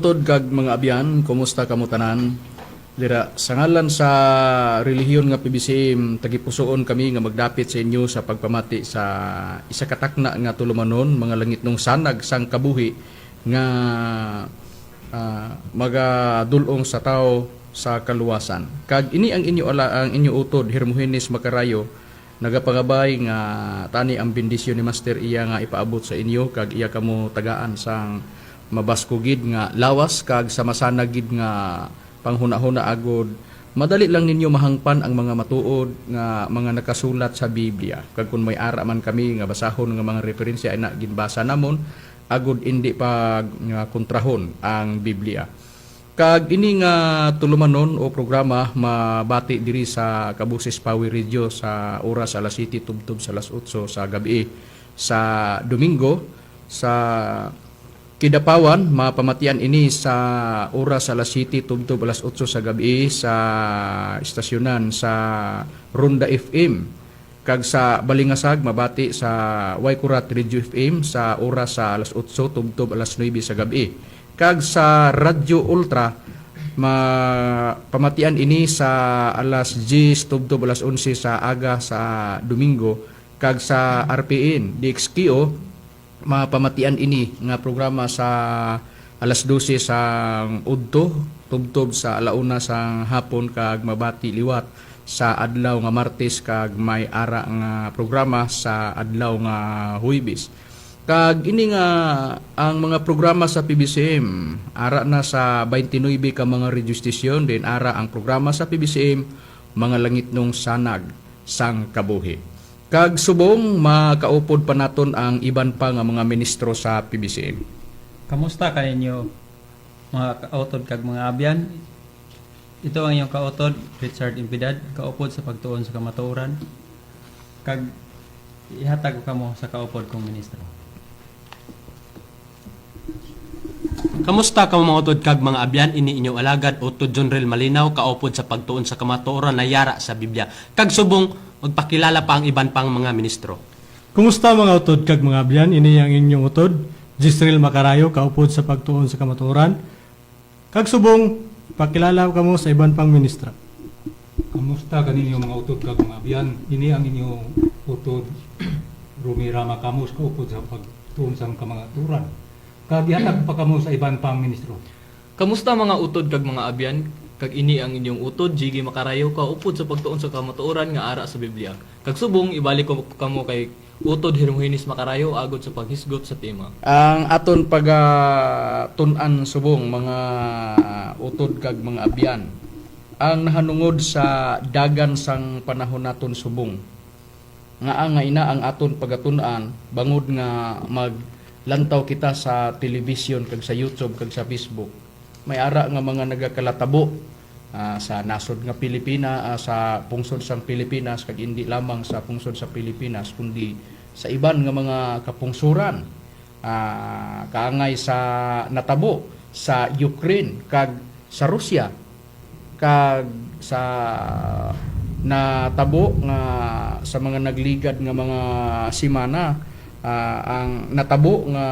Utod kag mga abyan, kumusta kamo tanan? Dira sa ngalan sa relihiyon nga PBCM, tagipusoon kami nga magdapit sa inyo sa pagpamati sa isa ka takna nga tulumanon, mga langitnong sanag sang kabuhi nga magadulong sa tao sa kaluwasan. Kag ini ang inyo ala ang inyo utod Hermogenes Macarayo, nagapangabay nga tani ang bendisyon ni Master iya nga ipaabot sa inyo kag iya kamo tagaan sang mabasko gid nga lawas kag sa masanag gid nga panghuna-huna agod madali lang ninyo mahangpan ang mga matuod nga mga nakasulat sa Biblia. Kag kun may ara man kami nga basahon nga mga referensya, ay na ginbasa namon agod indi pa nga kontrahon ang Biblia. Kag ini nga tulumanon o programa mabati diri sa Kabusis Power Radio sa oras alas 7 tubtob sa alas 8 sa gabi sa Domingo. Sa Kidapawan, mapamatian ini sa oras alas 7 tubtob alas 8 sa gabi sa istasyonan sa Ronda FM. Kag sa Balingasag, mabati sa Waikurat Radio FM sa oras sa alas 8 tubtob alas 9 sa gabi. Kag sa Radyo Ultra, mapamatian ini sa alas 10 tubtob alas 11 sa aga sa Domingo. Kag sa RPN DXKO, mapamatian ini nga programa sa alas 12 sa udto tubtob sa alauna sa hapon kag mabati liwat sa adlaw nga Martes kag may ara nga programa sa adlaw nga Huwebes. Kag ini nga ang mga programa sa PBCM ara na sa 29 ka mga radio station din ara ang programa sa PBCM, mga langitnong sanag sang kabuhi. Kag subong makaupod pa naton ang iban pa nga mga ministro sa PBCM. Kamusta kaninyo, mga kautod kag mga abyan? Ito ang inyong kautod, Richard Impidad, kaupod sa pagtuon sa kamatuoran. Kag ihatag ko kamo sa kaupod kong ministro. Kamusta kamo, mga utod kag mga abyan? Ini inyong alagad, Utod John Rel Malinaw, kaupod sa pagtuon sa kamatuoran na yara sa Biblia. Kag subong magpakilala pa ang iban pang mga ministro. Kumusta, mga utod kag mga abyan? Ini ang inyong utod, Gisrel Macarayo, kaupod sa pagtuon sa kamatuoran. Kag subong, pakilala kamo sa iban pang ministra. Kamusta kaninyo, mga utod kag mga abyan? Ini ang inyong utod Rumi Rama Camus, kaupod sa pagtuon sa kamatuoran. Kag ihatag pa kamo sa iban pang ministro. Kamusta, mga utod kag mga abyan? Kag ini ang inyong utod Jiggy Makarayo, kaupod sa pagtuon sa kamatuoran nga ara sa Biblia. Kag subong ibalik ko kamo kay Utod Hermogenes Makarayo agod sa paghisgot sa tema. Ang aton pagatun-an subong, mga utod kag mga abyan, ang nahanungod sa dagan sang panahon naton subong. Nga ang nga ina ang aton pagatun-an bangod nga maglantaw kita sa television kag sa YouTube kag sa Facebook. May ara nga mga nagakalatabo sa nasod nga Pilipina, sa pungsod sang Pilipinas, kag hindi lamang sa pungsod sa Pilipinas kundi sa iban nga mga kapungsuran, kaangay sa natabo sa Ukraine kag sa Russia kag sa natabo nga sa mga nagligad nga mga simana, ang natabo nga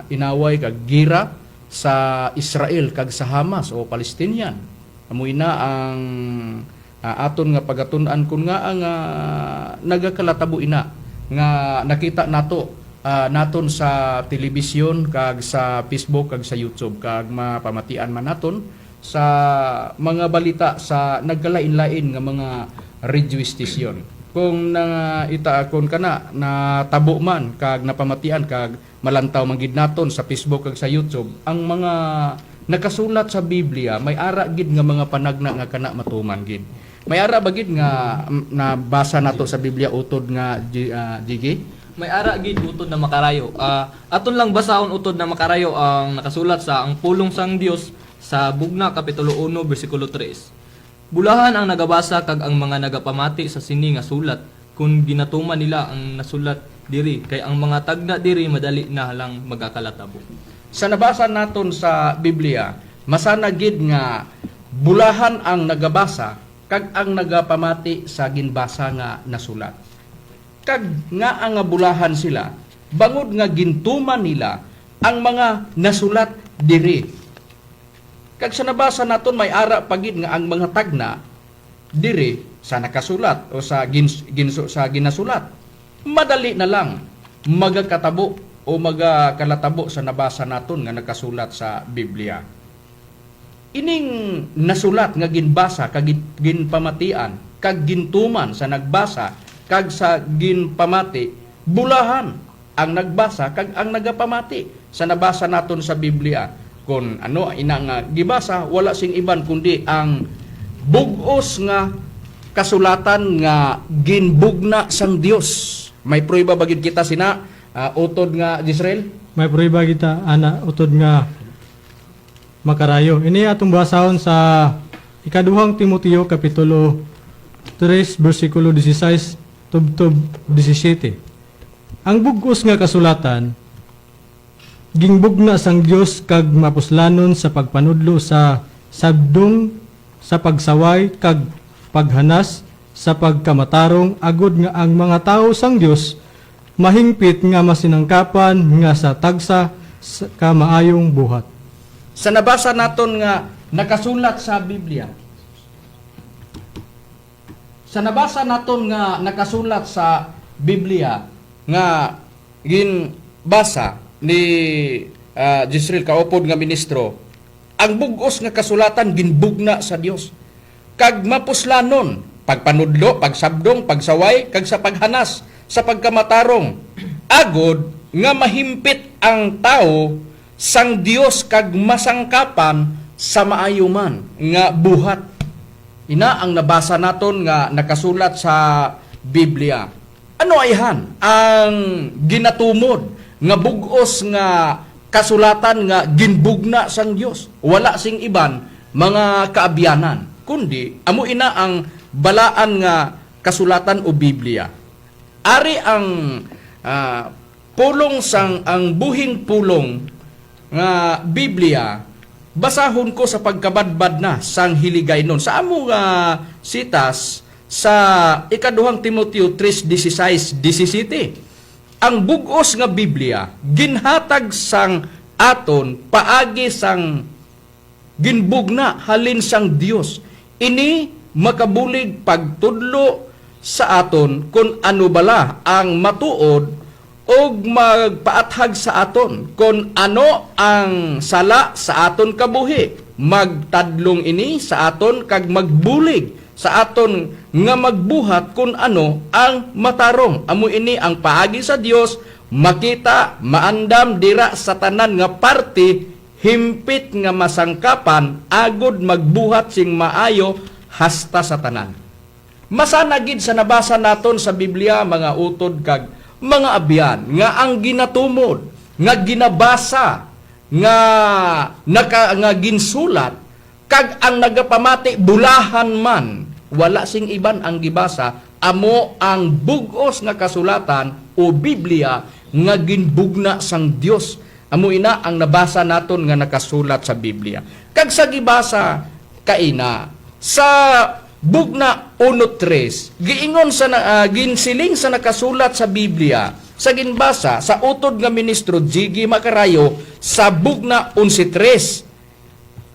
inaway kag gira sa Israel kag sa Hamas o Palestinian. Amo ina ang aton nga pagatun-an kun nga ang nagakalatabo ina nga nakita nato naton sa telebisyon kag sa Facebook kag sa YouTube kag mapamatian man naton sa mga balita sa nagkalain-lain nga mga radio station. Kung na ita kon kana natabo man kag napamatian kag malantaw man gid naton sa Facebook kag sa YouTube ang mga nakasulat sa Biblia, may ara gid nga mga panagna nga kana matuman gid. May ara ba gid nga nabasa nato sa Biblia, utod nga Jigi? May ara gid, Utod na Makarayo. Aton lang basahon, Utod na Makarayo, ang nakasulat sa ang pulong sang Dios sa Bugna kapitulo 1 bersikulo 3. Bulahan ang nagabasa kag ang mga nagapamati sa sini nga sulat kung ginatuman nila ang nasulat diri, kay ang mga tagna diri madali na lang magakalatabo. Sa nabasa naton sa Biblia, masana gid nga bulahan ang nagabasa kag ang nagapamati sa ginbasa nga nasulat. Kag nga ang nga bulahan sila, bangod nga gintuman nila ang mga nasulat diri. Kag sa nabasa naton, may ara pagid nga ang mga tagna diri sa nakasulat o sa sa ginasulat, madali na lang magakatabo o magakalatabo sa nabasa naton nga nakasulat sa Biblia. Ining nasulat nga ginbasa kag ginpamatian kag gintuman sa nagbasa kag sa ginpamati, bulahan ang nagbasa kag ang nagapamati sa nabasa naton sa Biblia. Kon ano ina nga gibasa, wala sing iban kundi ang bug-os nga kasulatan nga ginbugna sang Dios. May prueba ba gid kita sina, utod nga Israel? May prueba kita ana, utod nga Makarayo. Ini atong basahon sa Ikaduhang Timoteo kapitulo 3 bersikulo 16 tubtob 17. Ang bugos nga kasulatan gingbugna sang Dios kag mapuslanon sa pagpanudlo, sa sabdong, sa pagsaway kag paghanas sa pagkamatarong, agod nga ang mga tao sang Dios mahingpit nga masinangkapan nga sa tagsa sa kamaayong buhat. Sa nabasa naton nga nakasulat sa Biblia, sa nabasa naton nga nakasulat sa Biblia nga ginbasa ni Jisreel, kaupod nga ministro, ang bugos nga kasulatan ginbugna sa Dios kag mapuslanon pagpanudlo, pagsabdong, pagsaway kag sa paghanas sa pagkamatarong, agod nga mahimpit ang tao sang Dios kag masangkapan sa maayo man nga buhat. Ina ang nabasa naton nga nakasulat sa Biblia. Ano ayhan ang ginatumod nga bugos nga kasulatan nga ginbugna sang Dios? Wala sing iban, mga kaabyanan, kundi amo ina ang balaan nga kasulatan o Biblia. Ari ang pulong sang ang buhing pulong nga Biblia, basahon ko sa pagkabadbad na sang hiligay nun. Sa amo nga sitas sa Ikaduhang Timoteo 3:16 17. Ang bugos nga Biblia ginhatag sang aton paagi sang ginbugna halin sang Dios. Ini makabulig pagtudlo sa aton kung ano bala ang matuod og magpaathag sa aton kung ano ang sala sa aton kabuhi. Magtadlong ini sa aton kag magbulig sa aton nga magbuhat kung ano ang matarong. Amo ini ang paagi sa Dios makita maandam dira sa tanan nga parte, himpit nga masangkapan agod magbuhat sing maayo hasta sa tanan. Masana gid sa nabasa naton sa Biblia, mga utod kag mga abyan, nga ang ginatumod nga ginabasa nga naka nga ginsulat kag ang nagapamati bulahan man, wala sing iban ang gibasa, amo ang bugos nga kasulatan o Biblia nga ginbugna sang Dios. Amo ina ang nabasa naton nga nakasulat sa Biblia. Kag sa gibasa kaina sa Bugna 1:3, giingon sa ginsiling sa nakasulat sa Biblia sa ginbasa sa utod nga ministro Jiggy Makarayo sa Bugna 11:3.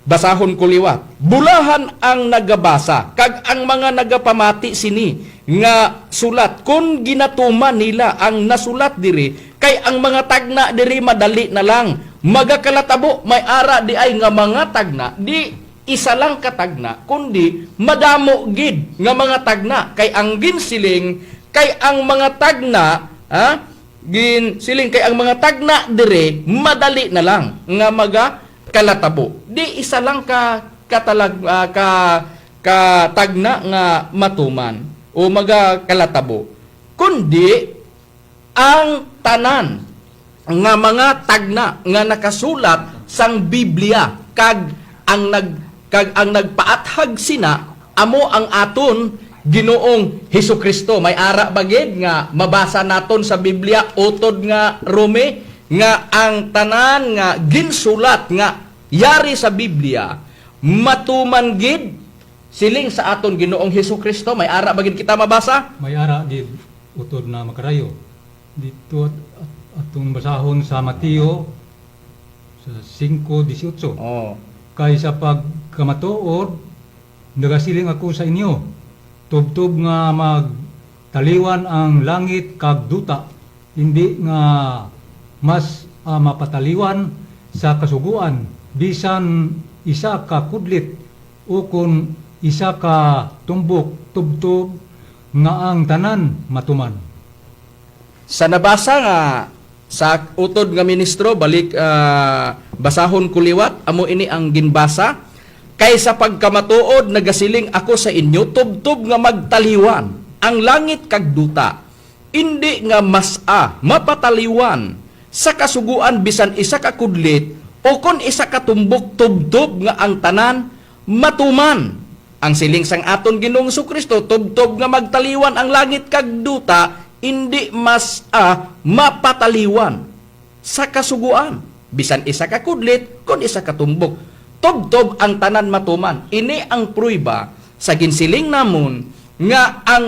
Basahon ko liwat. Bulahan ang nagabasa kag ang mga nagapamati sini nga sulat kung ginatuman nila ang nasulat diri, kay ang mga tagna diri madali na lang magakalatabo. May ara di ay nga mga tagna, di isa lang katagna kundi madamo gid nga mga tagna, kay ang ginsiling kay ang mga tagna, ha, ginsiling kay ang mga tagna dire madali na lang nga maga kalatabo. Di isa lang ka katalag ka katagna nga matuman o maga kalatabo, kundi ang tanan nga mga tagna nga nakasulat sang Biblia kag ang nagpaathag sina amo ang aton Ginoong Hesus Kristo. May ara bagid nga mabasa naton sa Biblia, utod nga Rome, nga ang tanan nga ginsulat nga yari sa Biblia matuman gid siling sa aton Ginoong Hesus Kristo? May ara bagid kita mabasa? May ara gid, utod na Makarayo. Dito atong basahon sa Mateo sa 5:18. Oh. Kay sa pagkamatuod, nagasiling ako sa inyo, tubtob nga magtaliwan ang langit kag duta, hindi nga mas mapataliwan sa kasuguan, bisan isa ka kudlit o kon isa ka tumbok, tubtob nga ang tanan matuman. Sa nabasa nga sa utod nga ministro, balik basahon ko liwat, amo ini ang ginbasa: "Kay sa pagkamatuod nagasiling ako sa inyo, tubtob nga magtaliwan ang langit kag duta, indi nga mas-a mapataliwan sa kasuguan bisan isa ka kudlit o kon isa ka tumbok, tubtob nga ang tanan matuman." Ang siling sang aton Ginoong Kristo, tubtob nga magtaliwan ang langit kag duta, hindi mas a mapataliwan sa kasuguan bisan isa ka kudlit kon isa ka tumbok, tubtob ang tanan matuman. Ini ang pruiba sa ginsiling namon nga ang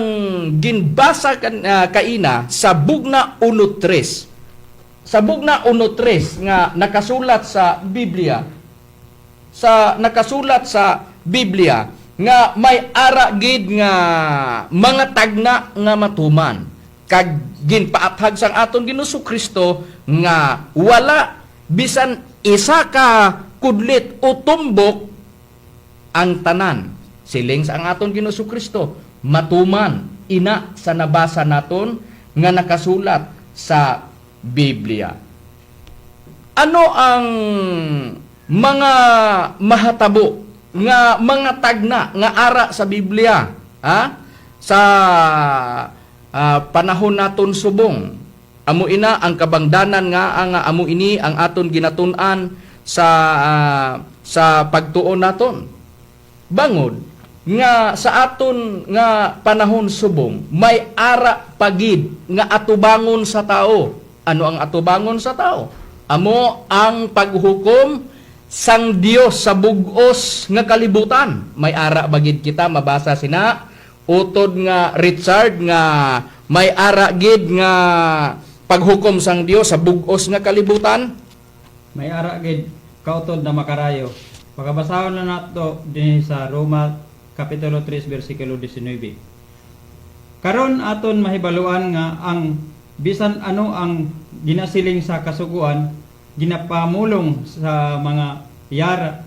ginbasa kaina sa Bugna 1:3, sa Bugna 1:3 nga nakasulat sa Biblia, nga may ara gid nga mga tagna nga matuman, kag ginpaathag sang aton Ginoo Kristo nga wala bisan isa ka kudlit o tumbok, ang tanan, siling sa ang aton Ginoo Kristo, matuman ina sa nabasa naton nga nakasulat sa Biblia. Ano ang mga mahatabo nga mga tagna nga ara sa Biblia, ha? Sa panahon naton subong, amo ina ang kabangdanan nga ang amo ini ang aton ginatun-an sa pagtuon naton, bangod nga sa aton nga panahon subong may ara pagid nga atubangon sa tao. Ano ang atubangon sa tao? Amo ang paghukom sang Dios sa bugos nga kalibutan. May ara bagid kita mabasa sina, utod nga Richard, nga may ara gid nga paghukom sang Dios sa bugos nga kalibutan? May ara gid, kautod na Makarayo. Pagabasahon na nato dinhi sa Roma kapitulo 3 bersikulo 19. Karon aton mahibaluan nga ang bisan ano ang ginasiling sa kasuguan, ginapamulong sa mga yara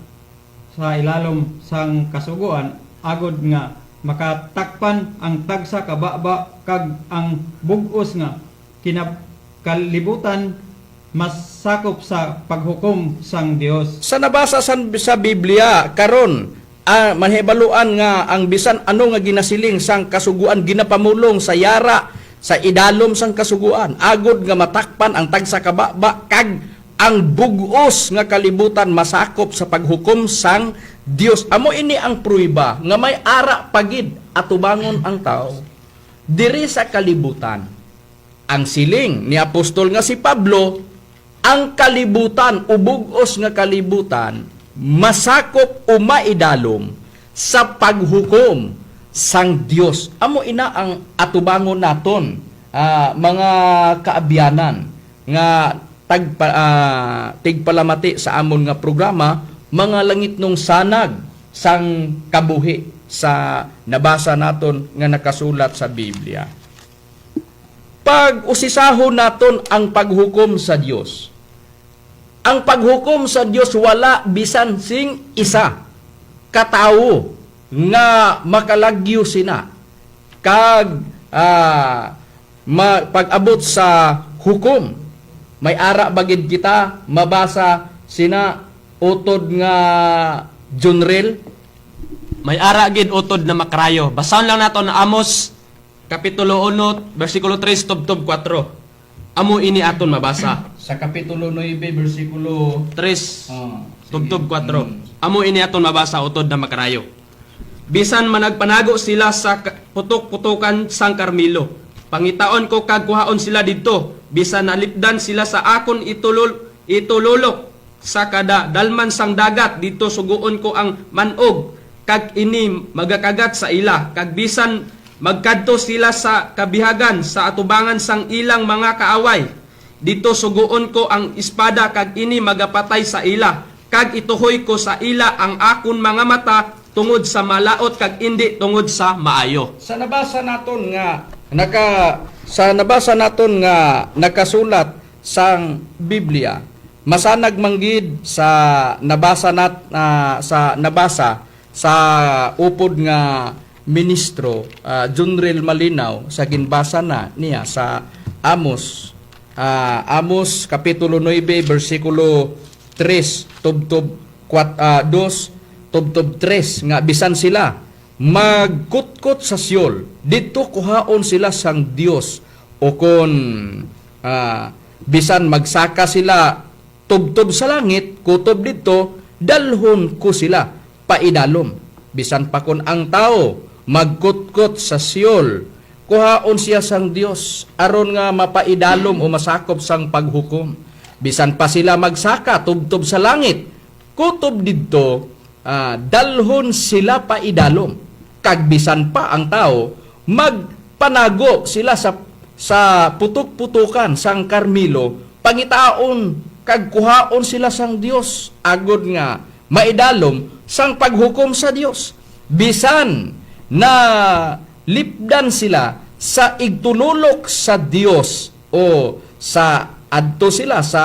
sa ilalom sang kasuguan, agod nga makatakpan ang tagsa ka baba kag ang bug-os nga kinakalibutan masakop sa paghukom sang Dios. Sa nabasa sa Biblia karon, mahibaluan nga ang bisan ano nga ginasiling sang kasuguan, ginapamulong sa yara sa idalom sang kasuguan, agod nga matakpan ang tagsa ka baba kag ang bugos nga kalibutan masakop sa paghukom sang Dios. Amo ini ang pruiba nga may ara pagid atubangon ang tao diri sa kalibutan. Ang siling ni apostol nga si Pablo, ang kalibutan, ubugos nga kalibutan, masakop o maidalom sa paghukom sang Dios. Amo ina ang atubangon naton, mga kaabyanan nga tigpalamati sa amon nga programa, mga langitnong sanag sang kabuhi sa nabasa naton nga nakasulat sa Biblia. Pag usisahon naton ang paghukom sa Dios. Ang paghukom sa Dios, wala bisan sing isa katawo nga makalagyo sina kag pag-abot sa hukom. May ara bagid kita mabasa sina, utod nga Junrel? May ara gid, utod na Makrayo. Basahon lang nato na Amos kapitulo 1 bersikulo 3 tubtob 4. Amo ini aton mabasa. Sa kapitulo 9 bersikulo 3 Oh, sige. tubtob 4. Amo ini aton mabasa, utod na Makrayo. "Bisan managpanago sila sa putok-putokan sang Karmilo, pangitaon ko kag kuhaon sila didto. Bisan nalipdan sila sa akon itululok sa kada dalman sang dagat, didto suguon ko ang manog kag ini magakagat sa ila. Kag bisan magkadto sila sa kabihagan sa atubangan sang ilang mga kaaway, didto suguon ko ang espada kag ini magapatay sa ila." Kag ituhoy ko sa ila ang akon mga mata tungod sa malaot kag indi tungod sa maayo. Sa nabasa naton nga nakasulat sang Biblia, masanag manggid sa nabasa sa upod nga ministro Junrel Malinaw sa ginbasa na niya sa Amos, Amos kapitulo 9 bersikulo 3 tubtob 4, 2 tubtob 3, nga bisan sila magkutkot sa Sheol, didto kuhaon sila sang Dios, o kon bisan magsaka sila tubtob sa langit, kutob didto dalhon ko sila paidalom. Bisan pa kon ang tao magkutkot sa Sheol, kuhaon siya sang Dios aron nga mapaidalom o masakop sang paghukom. Bisan pa sila magsaka tubtob sa langit, kutob didto dalhon sila paidalom. Kag bisan pa ang tao magpanago sila sa putok-putukan sang Karmilo, pangitaon kag kuhaon sila sang Dios agod nga maidalom sang paghukom sa Dios. Bisan na lipdan sila sa igtululok sa Dios o sa adto sila sa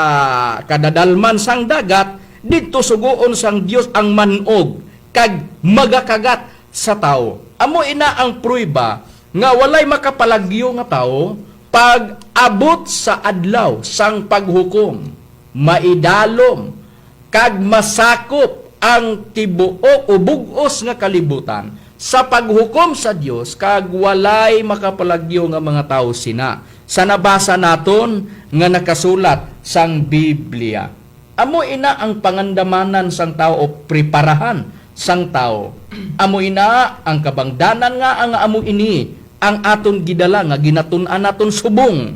kadadalman sang dagat, didto suguon sang Dios ang manog kag magakagat sa tao. Amo ina ang pruiba nga walay makapalagyo nga tao pag abot sa adlaw sang paghukom, maidalom kag masakop ang tibuok o bug-os nga kalibutan sa paghukom sa Dios, kag walay makapalagyo nga mga tao sina sa nabasa naton nga nakasulat sang Biblia. Amo ina ang pangandamanan sang tao o preparahan sang tao. Amo ina ang kabangdanan nga ang amo ini ang aton gidala nga ginatun-an naton subong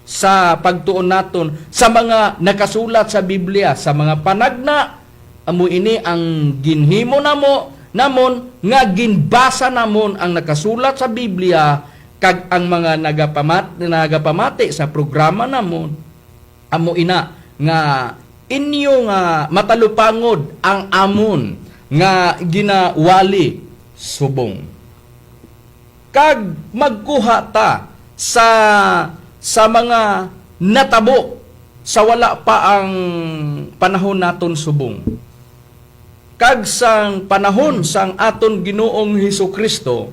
sa pagtuon naton sa mga nakasulat sa Biblia, sa mga panagna. Amo ini ang ginhimo namo namon nga ginbasa namon ang nakasulat sa Biblia, kag ang mga nagapamati sa programa namon, amo ina nga inyo nga matalupangod ang amon nga ginawali subong. Kag magkuha ta sa mga natabo sa wala pa ang panahon naton subong kag sang panahon sang aton Ginoong Hesus Kristo,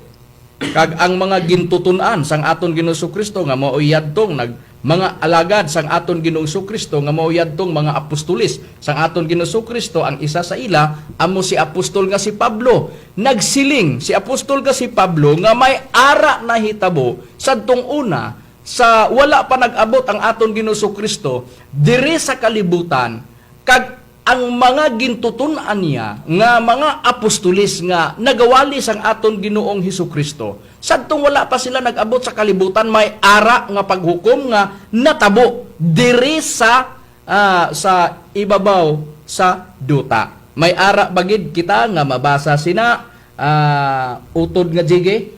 kag ang mga gintutun-an sang aton Ginoong Hesus Kristo nga mao yadtong nag mga alagad sang aton Ginoong Hesus Kristo, nga mao yadtong mga apostolis sang aton Ginoong Hesus Kristo. Ang isa sa ila amo si apostol nga si Pablo. Nagsiling si apostol nga si Pablo nga may ara na hitabo sadtong una sa wala pa nag-abot ang aton Ginoong Hesus Kristo diri sa kalibutan, kag ang mga gintutun-an niya nga mga apostolis nga nagawali sang aton Ginoong Hesus Kristo, sadtong wala pa sila nag-abot sa kalibutan, may ara nga paghukom nga natabo diri sa ibabaw sa duta. May ara bagid kita nga mabasa sina, utod nga Jige?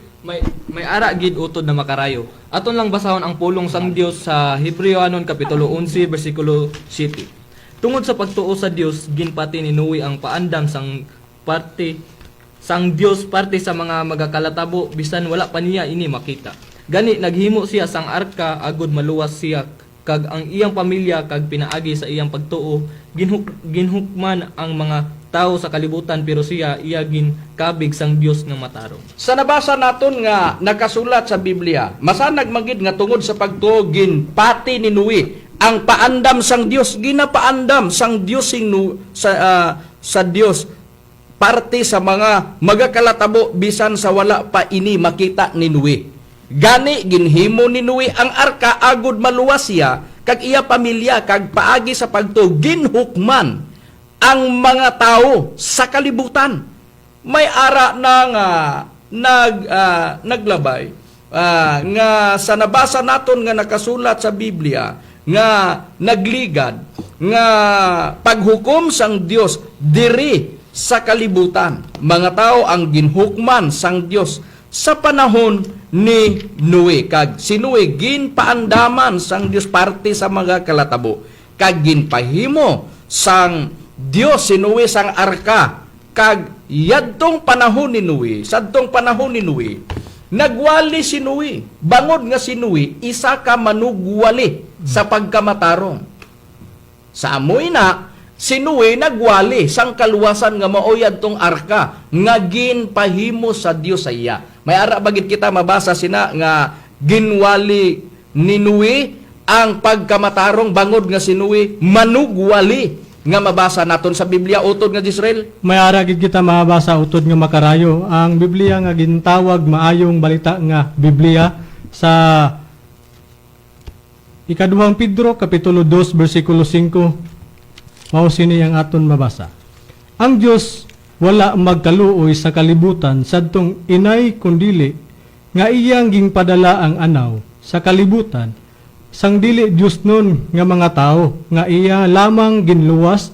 May ara gid, utod na makarayo. Aton lang basahon ang pulong sang Dios sa Hebreohanon kapitulo 11 bersikulo 7. Tungod sa pagtuo sa Dios, ginpati ni Noe ang paandam sang parte sang Dios parte sa mga magakalatabo bisan wala pa niya ini makita. Gani naghimo siya sang arka agod maluwas siya kag ang iyang pamilya, kag pinaagi sa iyang pagtuo ginhukman ang mga tao sa kalibutan, pero siya iya ginkabig sang Dios nga matarong. Sa nabasa naton nga nakasulat sa Biblia, masanag magid nga tungod sa pagtuo ginpati ni Noe ang paandam sang Dios, ginapaandam sang Dios sing nu, sa Dios parte sa mga magakalatabo bisan sa wala pa ini makita ni Noe. Gani ginhimo ni Noe ang arka agod maluwas siya kag iya pamilya, kag paagi sa pagtuo ginhukman ang mga tao sa kalibutan. May ara na nga naglabay nga sa nabasa naton nga nakasulat sa Biblia nga nagligad nga paghukom sang Dios diri sa kalibutan. Mga tao ang ginhukman sang Dios sa panahon ni Noe, kag si Noe ginpaandaman sang Dios parte sa mga kalatabo kag ginpahimo sang Dios si Noe sang arka kag yadtong panahon ni Noe, sadtong panahon ni Noe, nagwali si Noe. Bangod nga si Noe isa ka manugwali sa pagkamatarong. Sa amoy na, si Noe nagwali sang kaluwasan nga mao yadtong arka nga ginpahimo sa Dios sa iya. May ara bagid kita mabasa sina nga ginwali ni Noe ang pagkamatarong bangod nga si Noe manugwali nga mabasa naton sa Biblia, utod nga Israel? May ara gid kita mabasa, utod nga makarayo, ang Biblia nga gintawag maayong balita nga Biblia sa Ikaduhang Pedro kapitulo 2 bersikulo 5, mao sini ang aton mabasa. Ang Dios wala magkaluoy sa kalibutan sadtong inay kundili nga iyang gingpadala ang anaw sa kalibutan sang dili Dios nun nga mga tao nga iya lamang ginluwas,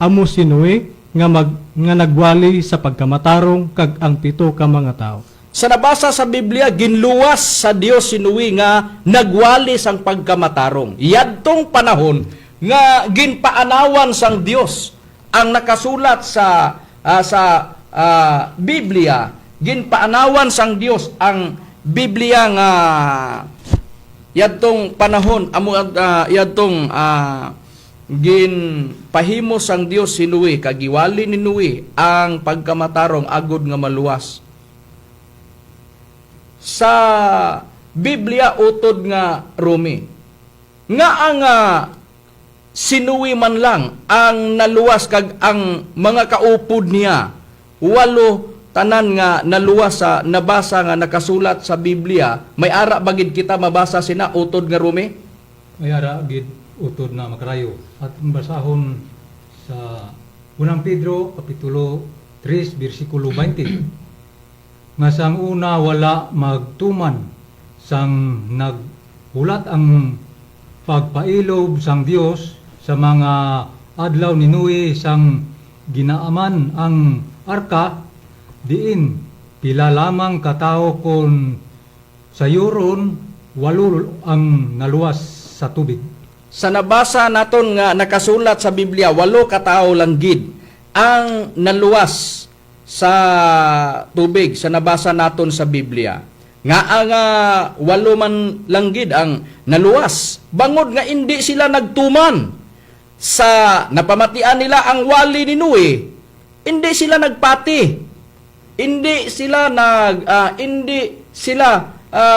amo si Noe nga nagwali sa pagkamatarong kag ang 7 ka mga tao. Sa nabasa sa Biblia, ginluwas sa Dios si Noe nga nagwali sang pagkamatarong. Yadtong panahon nga ginpaanawan sang Dios ang nakasulat sa Biblia, ginpaanawan sang Dios ang Biblia nga yadtong panahon amo yadtong ginpahimo sang Dios si Noe kag giwali ni Noe ang pagkamatarong agod nga maluwas. Sa Biblia, utod nga Rumi, nga ang si Noe man lang ang naluwas kag ang mga kaupod niya, walo tanan nga naluwas sa nabasa nga nakasulat sa Biblia. May ara bagid kita mabasa sina, utod nga Rumi? May ara gid, utod na makarayo, at ang basahon sa Unang Pedro kapitulo 3 bersikulo 20 nga sang una wala magtuman sang naghulat ang pagpailob sang Dios sa mga adlaw ni Noe sang ginaaman ang arka, diin pila lamang katao kon sayuron walo ang naluwas sa tubig. Sa nabasa naton nga nakasulat sa Biblia, 8 ka tawo lang gid ang naluwas sa tubig sa nabasa naton sa Biblia. Nga ang 8 man lang gid ang naluwas bangod nga hindi sila nagtuman sa napamatian nila ang wali ni Noe, hindi sila nagpati. Hindi sila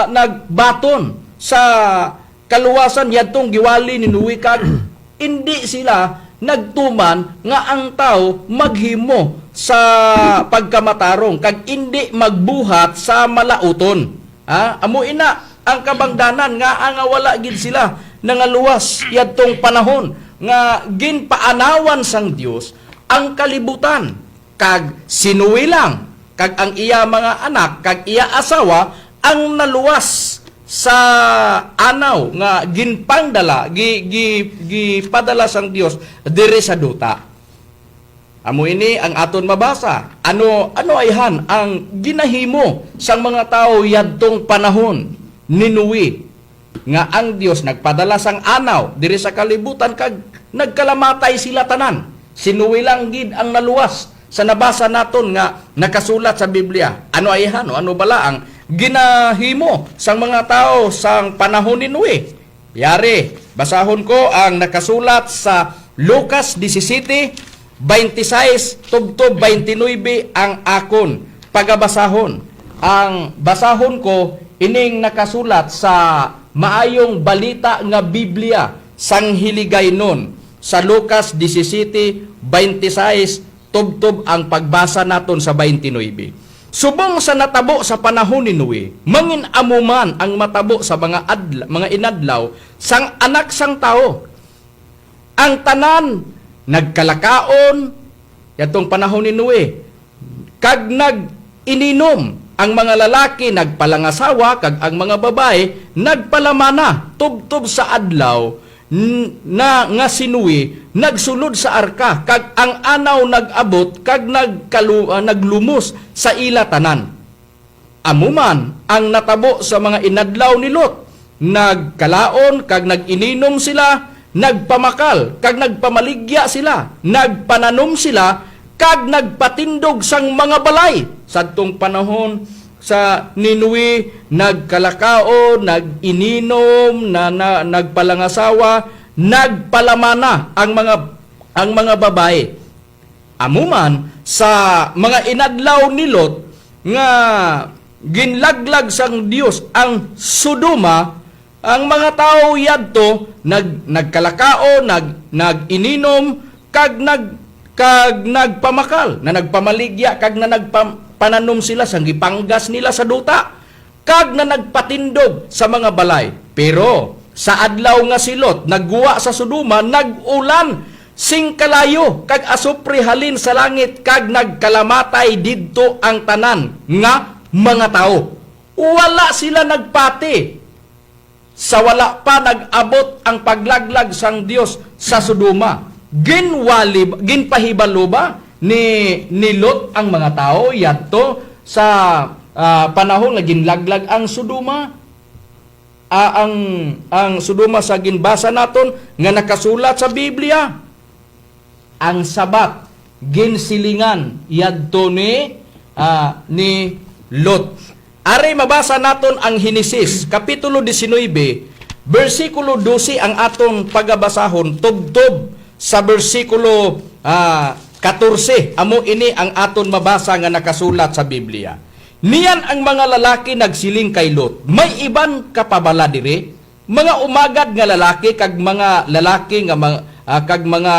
nagbaton sa kaluwasan yadtong giwali ni Noe kag hindi sila nagtuman nga ang tao maghimo sa pagkamatarong kag hindi magbuhat sa malauton. Ah, amo ina ang kabangdanan nga ang wala gid sila nangaluwas yadtong panahon nga ginpaanawan sang Dios ang kalibutan kag si Noe lang kag ang iya mga anak kag iya asawa ang naluwas sa anaw nga ginpangdala gi, gi, gipadala sang Dios diri sa duta. Amo ini ang aton mabasa. Ano ano ayhan ang ginahimo sang mga tao yadtong panahon ni Noe nga ang Dios nagpadala sang anaw diri sa kalibutan kag nagkalamatay sila tanan? Si Noe lang gid ang naluwas sa nabasa naton nga nakasulat sa Biblia. Ano ayhan o ano bala ang ginahimo sang mga tao sang panahon ni Noe? Yari, basahon ko ang nakasulat sa Lucas 17:26 tubtob 29 ang akon pagabasahon. Ang basahon ko ining nakasulat sa maayong balita nga Biblia sang Hiligaynon sa Lucas 17:26 tubtob ang pagbasa naton sa 29. Subong sa natabo sa panahon ni Noe, mangin amo man ang matabo sa mga inadlaw sang anak sang tao. Ang tanan nagkalakaon yatong panahon ni Noe kag nag-ininom, ang mga lalaki nagpalangasawa kag ang mga babae nagpalamana tubtob sa adlaw na nga si Noe nagsulod sa arka kag ang anaw nag-abot kag naglumos sa ila tanan. Amo man ang natabo sa mga inadlaw ni Lot. Nagkalaon kag nag-ininom sila. Nagpamakal kag nagpamaligya sila, nagpananom sila kag nagpatindog sang mga balay. Sadtong panahon sa Ninui, nagkalakao, nag-ininom, na nagpalangasawa, nagpalamana ang mga babae. Amo man sa mga inadlaw ni Lot nga ginlaglag sang Dios ang Sodoma, ang mga tao yadto nagkalakao, nag-ininom kag nagpamakal, na nagpamaligya kag na nagpananom sila sang gipanggas nila sa duta kag na nagpatindog sa mga balay. Pero sa adlaw nga si Lot nagguwa sa Sodoma, nag-ulan sing kalayo kag asupre halin sa langit kag nagkalamatay didto ang tanan nga mga tao. Wala sila nagpati sa wala pa nag-abot ang paglaglag sang Dios sa Sodoma. Ginwali, ginpahibalo ba ni Lot ang mga tao yadto sa panahon nga ginlaglag ang Sodoma? Ang Sodoma sa ginbasa naton nga nakasulat sa Biblia. Ang sabat ginsilingan yadto ni Lot. Ari mabasa naton ang Henesis kapitulo 19 bersikulo 12 ang aton pagabasahon tubtob sa bersikulo 14. Amo ini ang aton mabasa nga nakasulat sa Biblia. Niyan ang mga lalaki nagsiling kay Lot, "May iban ka pa bala diri? Mga umagad nga lalaki kag mga lalaki nga kag mga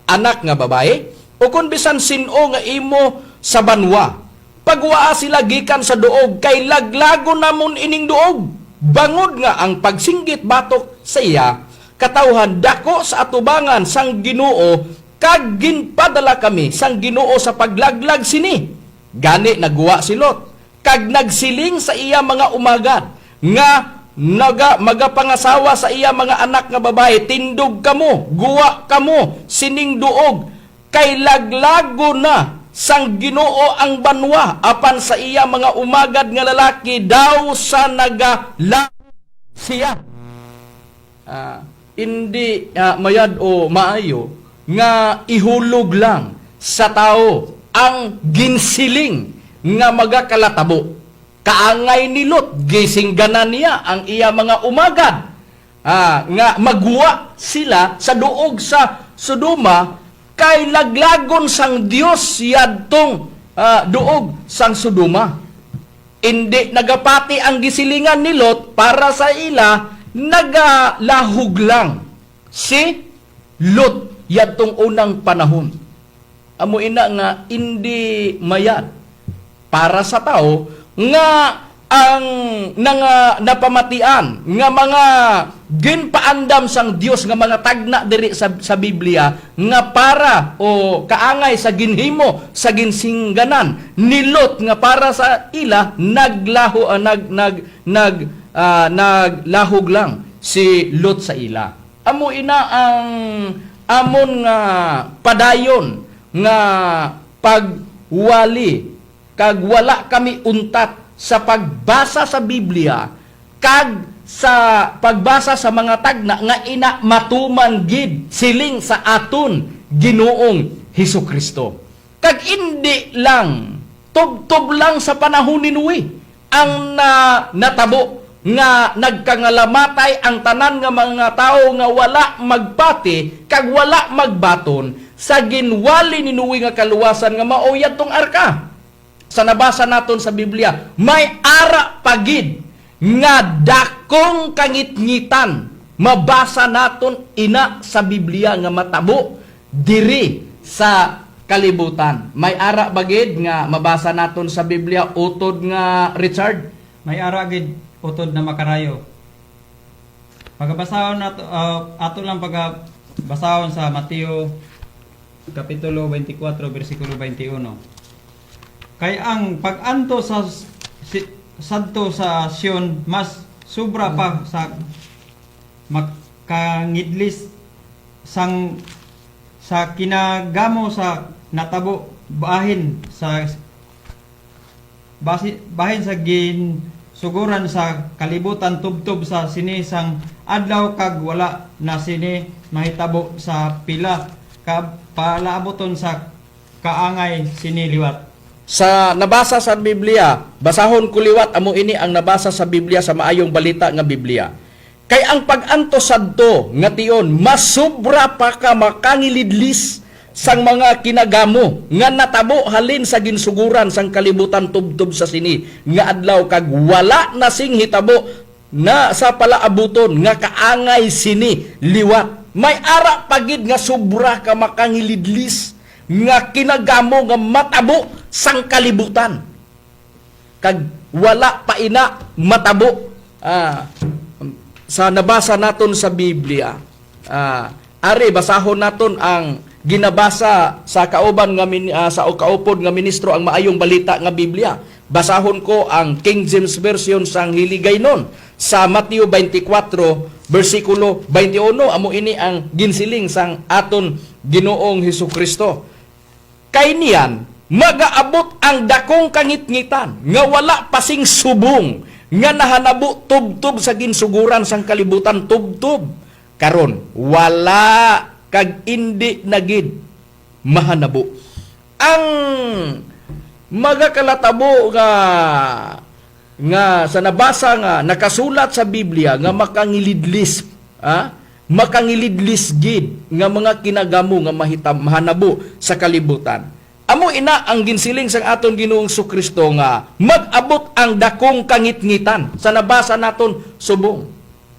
anak nga babae, o kung bisan sin-o nga imo sa banwa. Pagwaa sila gikan sa duog kay laglago namon ining duog." Bangod nga ang pagsinggit batok sa iya katawhan dako sa atubangan sang Ginoo kag ginpadala kami sang Ginoo sa paglaglag sini. Gani naguwa si Lot kag nagsiling sa iya mga umagad nga naga magapangasawa sa iya mga anak nga babae, "Tindog kamo, guwa kamo sining duog kay laglago na sang Ginoo ang banwa." Apan sa iya mga umagad nga lalaki daw sa nagala siya. Hindi mayad o maayo nga ihulog lang sa tao ang ginsiling nga magakalatabo. Kaangay ni Lot, gisingganan niya ang iya mga umagad nga magwa sila sa duog sa Sodoma kay laglagon sang Dios yadtong duog sang Sodoma. Hindi nagapati ang gisilingan ni Lot. Para sa ila, nagalahog lang si Lot yadtong unang panahon. Amo ina nga hindi mayad para sa tao nga ang nanga napamatian nga mga ginpaandam sang Dios nga mga tagna diri sa Biblia nga para o kaangay sa ginhimo sa ginsingganan ni Lot nga para sa ila naglaho nag nag nag naglahog lang si Lot sa ila. Amo ina ang amon nga padayon nga pagwali kag wala kami untat sa pagbasa sa Biblia kag sa pagbasa sa mga tagna nga ina matuman gid siling sa aton Ginoong Hesus Kristo. Kag hindi lang tubtob lang sa panahon ni Noe ang natabo nga nagkangalamatay ang tanan nga mga tao nga wala magpati kag wala magbaton sa ginwali ni Noe nga kaluwasan nga mao yadtong arka. Sa nabasa naton sa Biblia, may ara pagid nga dakong kangitngitan. Mabasa naton ina sa Biblia nga matabo diri sa kalibutan. May ara bagid nga mabasa naton sa Biblia, utod nga Richard? May ara gid, utod na makarayo. Pagabasahon nato ato lang pagabasahon sa Mateo kapitulo 24 bersikulo 21. Kay ang pag-anto sa sadto sa Sion mas sobra pa sa makangidlis sang sa kinagamo sa natabo bahin sa basi, bahin sa gin suguran sa kalibutan tubtob sa sini sang adlaw kag wala na sini mahitabo sa pila ka palaabuton sa kaangay sini liwat. Sa nabasa sa Biblia, basahon ko liwat, amo ini ang nabasa sa Biblia, sa Maayong Balita nga Biblia. Kay ang pag-antos sadto nga tion masubra pa ka makangilidlis sang mga kinagamo nga natabo halin sa ginsuguran sang kalibutan tubtob sa sini nga adlaw kag wala na sing hitabo na sa palaabuton nga kaangay sini liwat. May ara pagid nga sobra ka makangilidlis nga kinagamo nga matabo sang kalibutan kag wala pa ina matabo sa nabasa naton sa Biblia. Ari basahon naton ang ginabasa sa kauban nga sa kaupod nga ministro, ang Maayong Balita nga Biblia. Basahon ko ang King James Version sang Hiligaynon sa Mateo 24 bersikulo 21. Amo ini ang ginsiling sang aton Ginoong Hesus Kristo: "Kay niyan magaabot ang dakong kangitngitan nga wala pasing subong nga nahanabo tubtob sa ginsuguran sang kalibutan tubtob karon, wala kag indi na gid mahanabo." Ang magakalatabo nga nga sa nabasa nga nakasulat sa Biblia nga makangilidlis, makangilidlis gid nga mga kinagamo nga mahitam mahanabo sa kalibutan, amo ina ang ginsiling sang aton Ginoong Kristo nga mag-abot ang dakong kangitngitan sa nabasa naton subong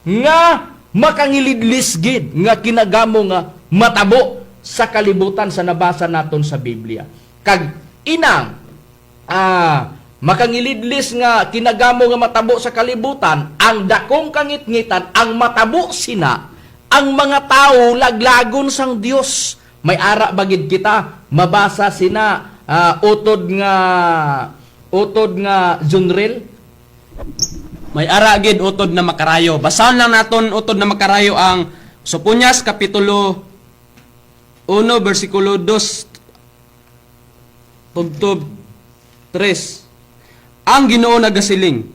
nga makangilidlis gid nga kinagamo nga matabo sa kalibutan sa nabasa naton sa Biblia. Kag inang makangilidlis nga kinagamo nga matabo sa kalibutan, ang dakong kangitngitan, ang matabo sina, ang mga tao laglagon sang Dios. May ara bagid kita mabasa sina, utod nga Junril? May ara gid, utod na makarayo. Basahon lang naton, utod na makarayo, ang Sopoñas kapitulo 1 bersikulo 2 tubtob 3. Ang Ginoo nagasiling: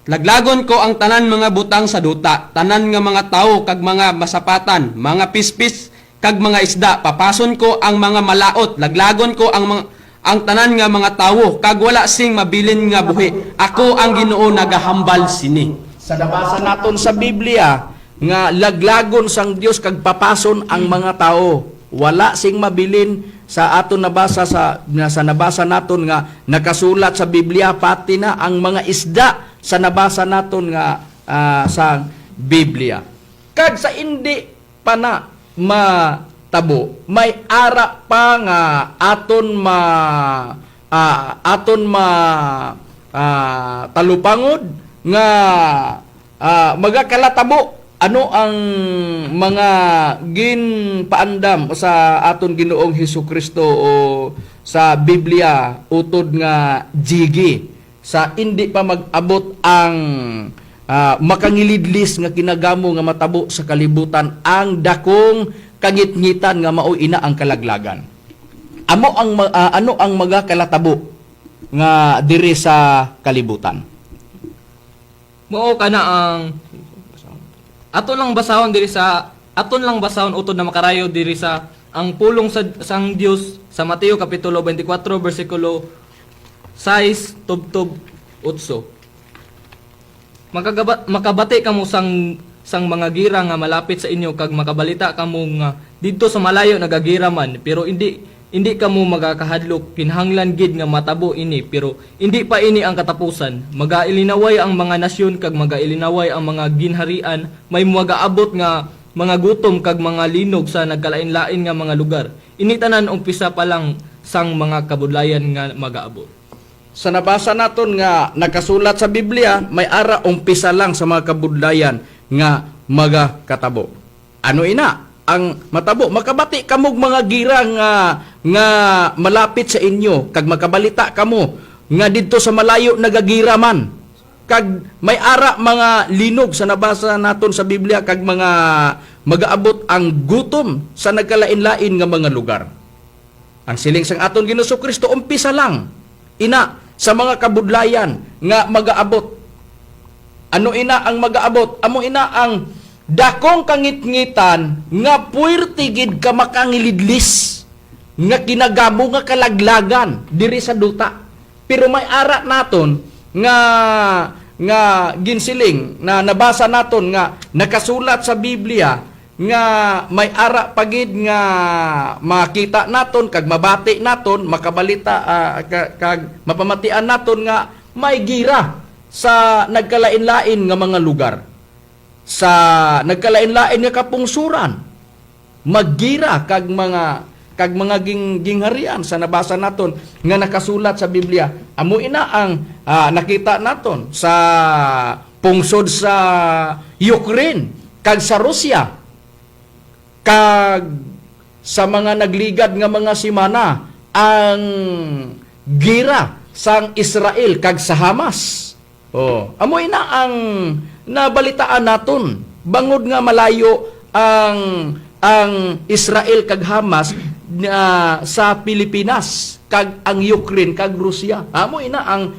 "Laglagon ko ang tanan mga butang sa duta, tanan nga mga tawo kag mga masapatan, mga pispis kag mga isda. Papason ko ang mga malaot, laglagon ko ang tanan nga mga tawo kag wala sing mabilin nga buhi. Ako ang Ginoo nagahambal sini." Sa nabasa naton sa Biblia nga laglagon sang Dios kag papason ang mga tao, wala sing mabilin sa aton nabasa sa nabasa naton nga nakasulat sa Biblia, pati na ang mga isda sa nabasa naton nga sa Biblia. Kag sa indi pa na matabo, may ara pa nga aton ma talupangod nga magakalatabo. Ano ang mga ginpaandam sa aton Ginoong Hesus Kristo o sa Biblia, utod nga Jigi, sa indi pa mag-abot ang makangilidlis nga kinagamo nga matabo sa kalibutan, ang dakong kangitngitan nga mao ina ang kalaglagan? Amo ang ano ang magakalatabo nga diri sa kalibutan? Mao kana ang aton lang basahon, utod na makarayo, diri sa ang pulong sa sang Dios sa Mateo kapitulo 24 bersikulo 6 tubtob 8. Makabati kamo sang mga gira nga malapit sa inyo kag makabalita kamo nga didto sa malayo nagagira man, pero hindi hindi kamo magakahadlok. Kinahanglan gid nga matabo ini, pero hindi pa ini ang katapusan. Magailinaway ang mga nasyon kag magailinaway ang mga ginharian. May magaabot nga mga gutom kag mga linog sa nagkalain-lain nga mga lugar. Ini tanan umpisa pa lang sang mga kabudlayan nga magaabot. Sa nabasa naton nga nakasulat sa Biblia, may ara umpisa lang sa mga kabudlayan nga magakatabo. Ano ina ang matabo? Makabati kamog mga gira nga nga malapit sa inyo kag makabalita kamo nga didto sa malayo nagagira man. Kag may ara mga linog sa nabasa naton sa Biblia kag mga magaabot ang gutom sa nagkalain-lain nga mga lugar. Ang siling sang aton Ginoo Kristo, umpisa lang ina sa mga kabudlayan nga magaabot. Ano ina ang magaabot? Amo ina ang dakong kangitngitan nga puwerte gid ka makangilidlis nga kinagamo nga kalaglagan diri sa duta. Pero may ara naton nga nga ginsiling na nabasa naton nga nakasulat sa Biblia nga may ara pagid nga makita naton kag mabati naton makabalita kag mapamatian naton nga may gira sa nagkalain-lain nga mga lugar, sa nagkalain-lain nga kapungsuran, maggira kag mga gingharian sa nabasa naton nga nakasulat sa Biblia. Amo ina ang nakita naton sa pungsod sa Ukraine kag sa Russia kag sa mga nagligad nga mga simana, ang gira sang Israel kag sa Hamas. Oh, amo ina ang nabalitaan naton bangod nga malayo ang Israel kag Hamas na sa Pilipinas kag ang Ukraine kag Russia. Amo ina ang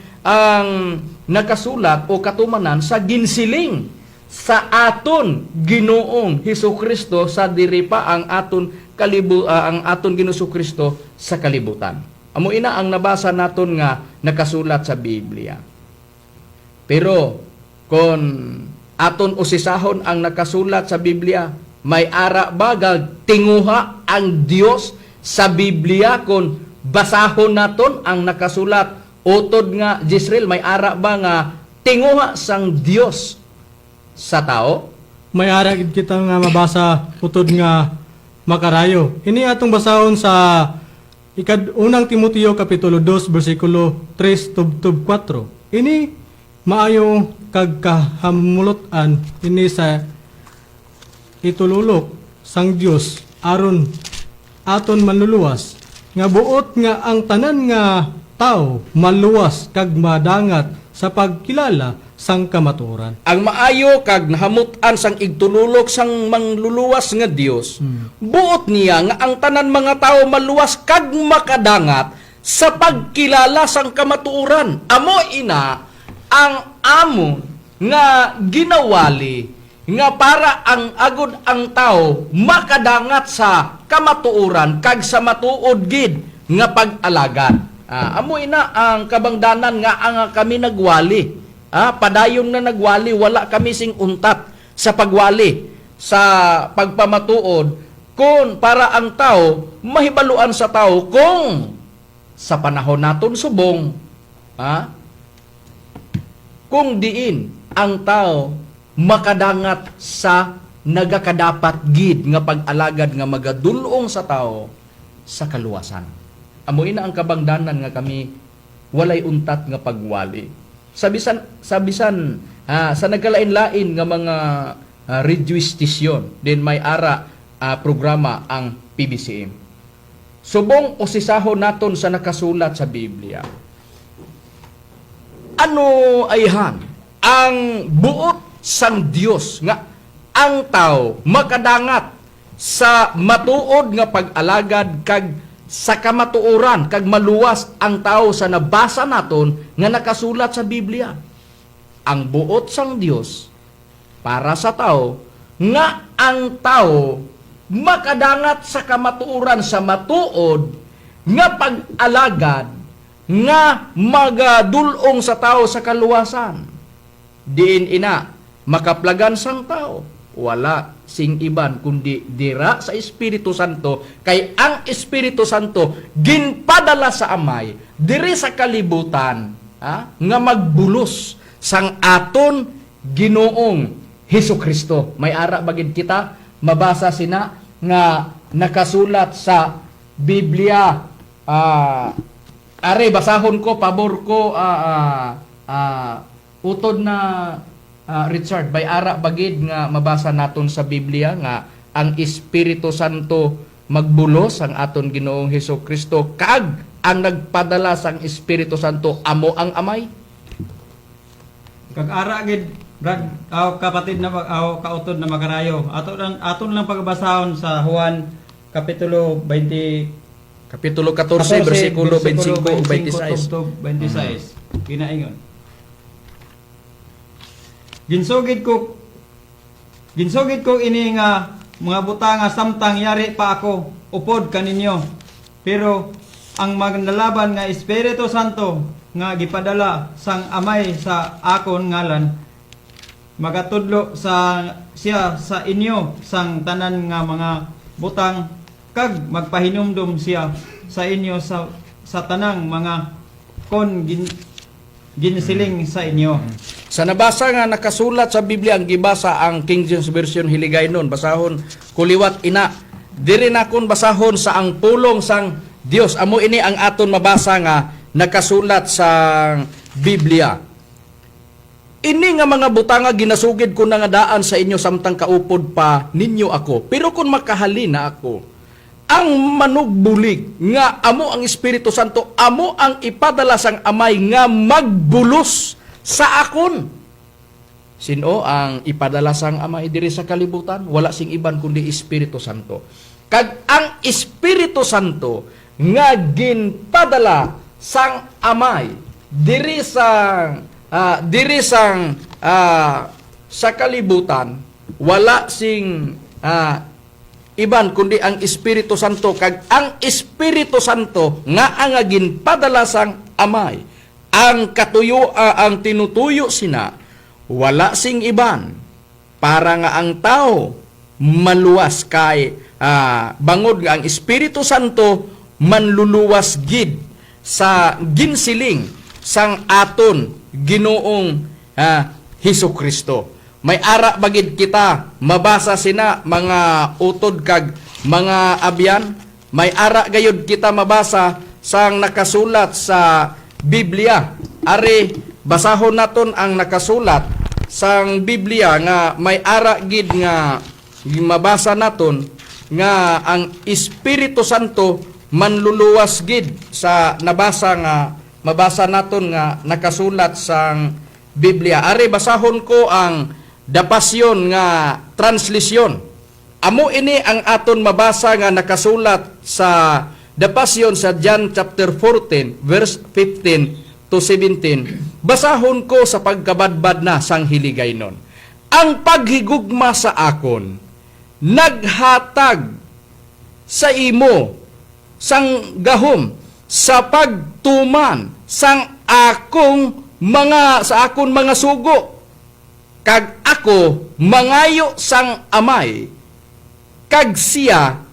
nakasulat o katumanan sa ginsiling sa aton Ginoong Hesus Kristo sa diri pa ang aton Ginoong Kristo sa kalibutan. Amo ina ang nabasa naton nga nakasulat sa Biblia. Pero kon aton usisahon ang nakasulat sa Biblia, may ara ba tinguha ang Dios sa Biblia kon basahon naton ang nakasulat? Utod nga Jisrael, may ara ba nga tinguha sang Dios sa tao? May ara gid kita nga mabasa, utod nga makarayo. Ini atong basahon sa ikad unang Timoteo kapitulo 2 bersikulo 3 tubtob 4. Ini maayo kag kahamulot-an ini sa itululok sang Dios aron aton manluluwas nga buot nga ang tanan nga tao maluwas kag madangat sa pagkilala sang kamatuoran. Ang maayo kag nahamut-an sang igtululok sang mangluluwas nga Dios, buot niya nga ang tanan mga tao maluwas kag makadangat sa pagkilala sang kamatuoran. Amo ina ang amo nga ginawali nga para ang agod ang tao makadangat sa kamatuoran kag sa matuod gid nga pag-alagad. Amo ina ang kabangdanan nga ang kami nagwali. Padayon na nagwali, wala kami sing untat sa pagwali, sa pagpamatuod kung para ang tao mahibaluan sa tao kung sa panahon naton subong, kung diin ang tao makadangat sa nagakadapat gid nga pag-alagad nga magadulong sa tao sa kaluwasan. Amo ina ang kabangdanan nga kami walay untat nga pagwali. Sa bisan sa nagkalain-lain nga mga radio station din may ara programa ang PBCM. Subong usisahon naton sa nakasulat sa Biblia. Ano ayhan ang buot sang Dios nga ang tao makadangat sa matuod nga pag-alagad kag sa kamatuoran kag maluwas ang tao sa nabasa naton nga nakasulat sa Biblia? Ang buot sang Dios para sa tao nga ang tao makadangat sa kamatuoran, sa matuod nga pag-alagad nga magadulong sa tao sa kaluwasan. Diin ina makaplagan sang tao? Wala sing iban kundi dira sa Espiritu Santo, kay ang Espiritu Santo ginpadala sa Amay diri sa kalibutan nga magbulos sang aton Ginoong Hesus Kristo. May ara bagid kita mabasa sina nga nakasulat sa Biblia? Are basahon ko, pabor ko, utod na Richard, bay ara bagid nga mabasa naton sa Biblia nga ang Espiritu Santo magbulos ang aton Ginoong Hesus Kristo kag ang nagpadala sang Espiritu Santo amo ang Amay? Kag ara gid, brad, aw kapatid na aw kautod na makarayo. Aton lang pagbasahon sa Juan kapitulo 20 Kapitulo 14, bersikulo 25 ug 26. tubtob 26. Ginaingon. Ginsugid ko ini nga mga butanga samtang yari pa ako upod kaninyo. Pero ang manlalaban nga Espiritu Santo nga gipadala sang Amay sa akon ngalan, magatudlo sa siya sa inyo sang tanan nga mga butang kag magpahinumdom siya sa inyo sa tanang mga kon ginsiling sa inyo. Sa nabasa nga nakasulat sa Biblia, ang gibasa ang King James Version Hiligaynon, basahon kuliwat ina. Diri nakon basahon sa ang pulong sang Dios. Amo ini ang aton mabasa nga nakasulat sa Biblia. Ini nga mga butanga ginasugid ko na nga daan sa inyo samtang kaupod pa ninyo ako. Pero kung makahalin na ako, ang manugbulig nga amo ang Espiritu Santo, amo ang ipadala sang Amay nga magbulos sa akon. Sino ang ipadala sang Amay diri sa kalibutan? Wala sing iban kundi Espiritu Santo. Kag ang Espiritu Santo nga ginpadala sang Amay diri sang sa kalibutan, wala sing iban kundi ang Espiritu Santo. Kag ang Espiritu Santo nga ang ginpadala sang Amay, ang katuyo, ang tinutuyo sina, wala sing iban para nga ang tao maluwas, kay bangod nga ang Espiritu Santo manluluwas gid sa ginsiling sang aton Ginoong Hesus Kristo. May ara bagid kita mabasa sina, mga utod kag mga abyan? May ara gayud kita mabasa sang nakasulat sa Biblia? Ari, basahon naton ang nakasulat sang Biblia nga may ara gid nga mabasa naton nga ang Espiritu Santo manluluwas gid sa nabasa nga mabasa naton nga nakasulat sang Biblia. Ari, basahon ko ang The Passion nga translation. Amo ini ang aton mabasa nga nakasulat sa The Passion sa John chapter 14 verse 15 to 17. Basahon ko sa pagkabadbad na sang Hiligaynon. Ang paghigugma sa akon naghatag sa imo sang gahom sa pagtuman sang akong mga sa akon mga sugo, kag ako mangayo sang Amay kag siya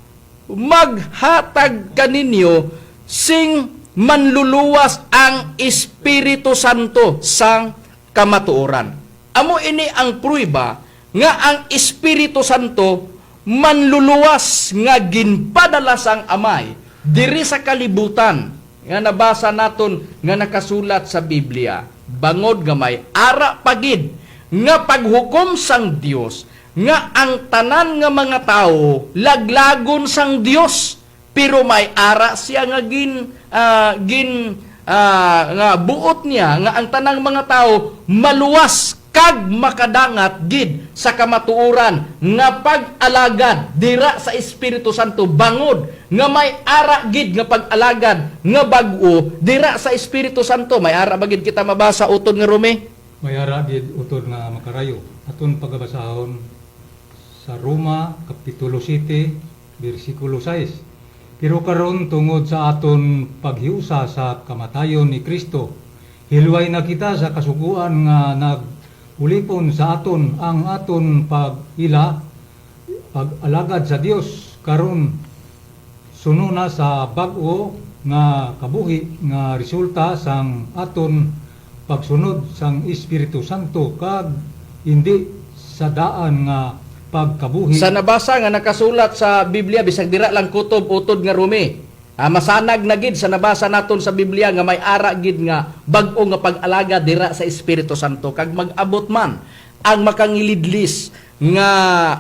maghatag kaninyo sing manluluwas, ang Espiritu Santo sang kamatuoran. Amo ini ang prueba nga ang Espiritu Santo manluluwas nga ginpadala sang Amay diri sa kalibutan nga nabasa naton nga nakasulat sa Biblia. Bangod nga may ara pagid nga paghukom sang Dios nga ang tanan nga mga tao laglagon sang Dios, pero may ara siya nga gin ah, gin ah, nga buot niya nga ang tanang mga tao maluwas kag makadangat gid sa kamatuoran nga pag-alagad dira sa Espiritu Santo, bangod nga may ara gid nga pag-alagad nga bag-o dira sa Espiritu Santo. May ara ba gid kita mabasa, utod nga Rome? May ara gid, utod nga makarayo. Aton pagabasahon sa Roma kapitulo 7 bersikulo 6. Pero karon, tungod sa aton paghiusa sa kamatayon ni Kristo, hilway na kita sa kasuguan nga nag-ulipon sa aton. Ang aton pag-ila, pag-alagad sa Dios karon, suno na sa bag-o nga kabuhi nga resulta sang aton pagsunod sang Espiritu Santo kag hindi sa daan nga pagkabuhi. Sa nabasa nga nakasulat sa Biblia, bisag dira lang kutob, utod nga Rumi. Masanag na gid sa nabasa naton sa Biblia nga may ara gid nga bag-o nga pag-alaga dira sa Espiritu Santo, kag mag-abot man ang makangilidlis nga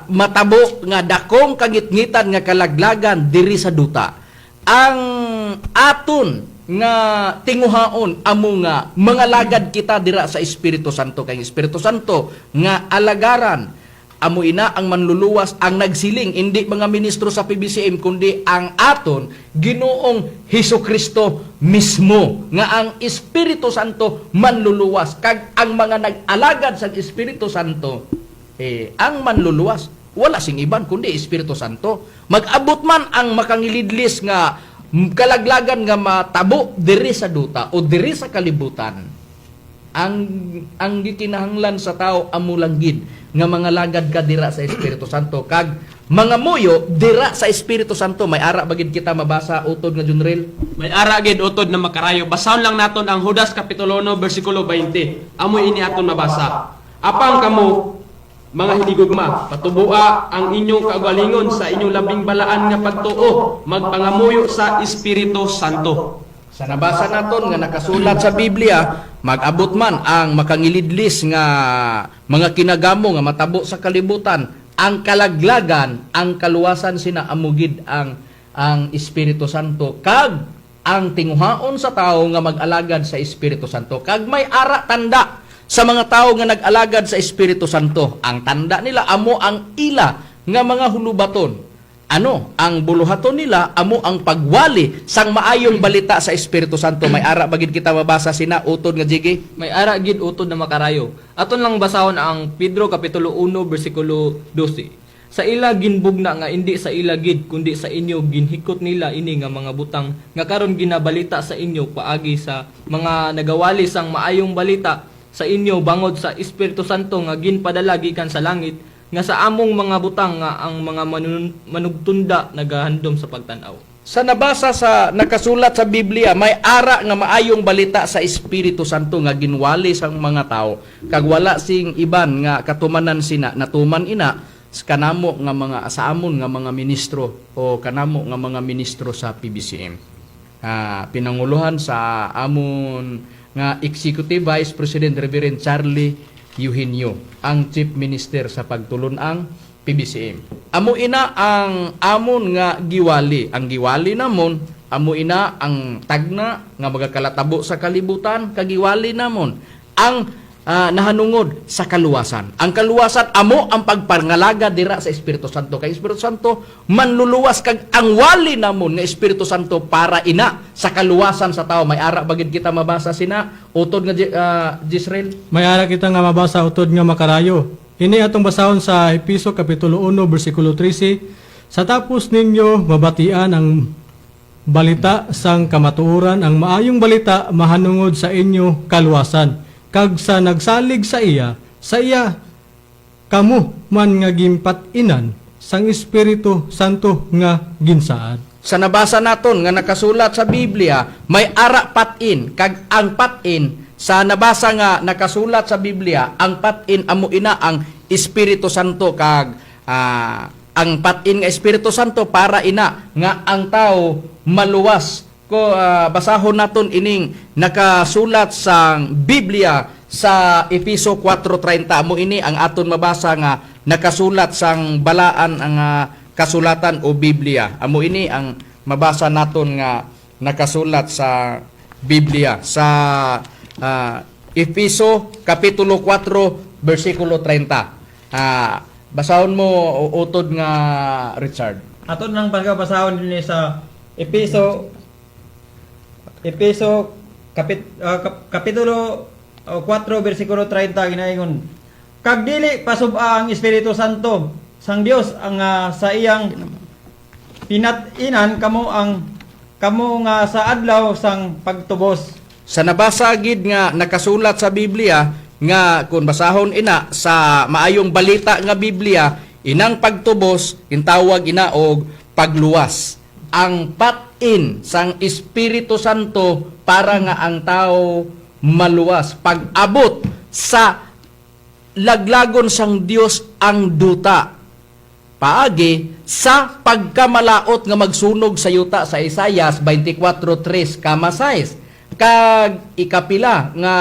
matabo nga dakong kangitngitan nga kalaglagan diri sa duta. Ang aton nga tinguhaon amo nga mga lagad kita dira sa Espiritu Santo, kay ang Espiritu Santo nga alagaran Amo ina ang manluluwas, ang nagsiling, hindi mga ministro sa PBCM, kundi ang aton Ginoong Hesus Kristo mismo, nga ang Espiritu Santo manluluwas, kag ang mga nag-alagad sa Espiritu Santo eh ang manluluwas, wala sing iban kundi Espiritu Santo. Mag-abot man ang makangilidlis nga kalaglagan nga matabo diri sa duta o diri sa kalibutan, ang gikinahanglan sa tao amo lang gid nga mga lagad ka dira sa Espiritu Santo kag mga muyo dira sa Espiritu Santo. May ara ba gid kita mabasa, utod nga Junril? May ara gid, utod na makarayo. Basahon lang naton ang Judas kapitulo 1 bersikulo 20. Amoy ini aton mabasa. Apang kamo mga hinigugma, patubua ang inyong kaugalingon sa inyong labing balaan nga pagtuo, magpangamuyo sa Espiritu Santo. Sa nabasa naton nga nakasulat sa Biblia, mag-abot man ang makangilidlis nga mga kinagamo nga matabo sa kalibutan, ang kalaglagan, ang kaluwasan sina amo gid ang Espiritu Santo kag ang tinguhaon sa tao nga mag-alagad sa Espiritu Santo. Kag may ara tanda sa mga tao nga nag-alagad sa Espiritu Santo. Ang tanda nila amo ang ila nga mga hulubaton. Ano ang buluhaton nila? Amo ang pagwali sang maayong balita sa Espiritu Santo. May ara ba gid kita mabasa sina, utod nga Jiggy? May ara gid, utod na makarayo. Aton lang basahon ang Pedro kapitulo 1 bersikulo 12. Sa ila ginbugna nga indi sa ila gid kundi sa inyo ginhikot nila ini nga mga butang nga karon ginabalita sa inyo paagi sa mga nagawali sang maayong balita sa inyo bangod sa Espiritu Santo nga ginpadala gikan sa langit, nga sa among mga butang nga ang mga manugtunda nagahandom sa pagtan-aw. Sa nabasa sa nakasulat sa Biblia, may ara nga maayong balita sa Espiritu Santo nga ginwali sang mga tao kag wala sing iban nga katumanan sina natuman ina sa kanamo nga mga sa amon nga mga ministro o kanamo nga mga ministro sa PBCM. Pinanguluhan sa amon nga Executive Vice President Reverend Charlie Eugenio, ang Chief Minister sa pagtulun-ang PBCM. Amo ina ang amon nga giwali. Ang giwali namon, amo ina ang tagna nga magakalatabo sa kalibutan, kagiwali namon ang nahanungod sa kaluwasan. Ang kaluwasan amo ang pagpangalaga dira sa Espiritu Santo. Kay Espiritu Santo manluluwas, kag ang wali namon nga Espiritu Santo para ina sa kaluwasan sa tao. May ara ba gid kita mabasa sina, utod nga Jisrael? May ara kita nga mabasa, utod nga makarayo. Ini atong basahon sa Episo kapitulo 1 bersikulo 13. Sa tapos ninyo mabatian ang balita sang kamatuoran, ang maayong balita mahanungod sa inyo kaluwasan. Kag sa nagsalig sa iya kamo man nga gimpat-inan sang Espiritu Santo nga ginsaad. Sa nabasa naton nga nakasulat sa Biblia, may ara patin, kag ang patin sa nabasa nga nakasulat sa Biblia, ang patin amo ina ang Espiritu Santo, kag ang patin nga Espiritu Santo para ina nga ang tao maluwas. Ko basahon naton ining nakasulat sa Biblia sa Efeso 4:30. Amo ini ang aton mabasa nga nakasulat sang balaan ang kasulatan o Biblia. Amo ini ang mabasa naton nga nakasulat sa Biblia sa Efeso kapitulo 4 bersikulo 30. Basahon mo, utod nga Richard. Aton nang pagkabasahon dinhi sa Episo kapitulo 4 bersikulo 30, ginaingon: Kag dili pasub-a ang Espiritu Santo sang Dios ang sa iyang pinat-inan kamo ang kamo nga sa adlaw sang pagtubos. Sa nabasa gid nga nakasulat sa Biblia nga kung basahon ina sa maayong balita nga Biblia, inang pagtubos gintawag ina og pagluwas. Ang pat-in sang Espiritu Santo para nga ang tao maluwas pag-abot sa laglagon sang Dios ang duta paagi sa pagkamalaot nga magsunog sa yuta sa Isayas 24:3 kama 6. Kag ikapila nga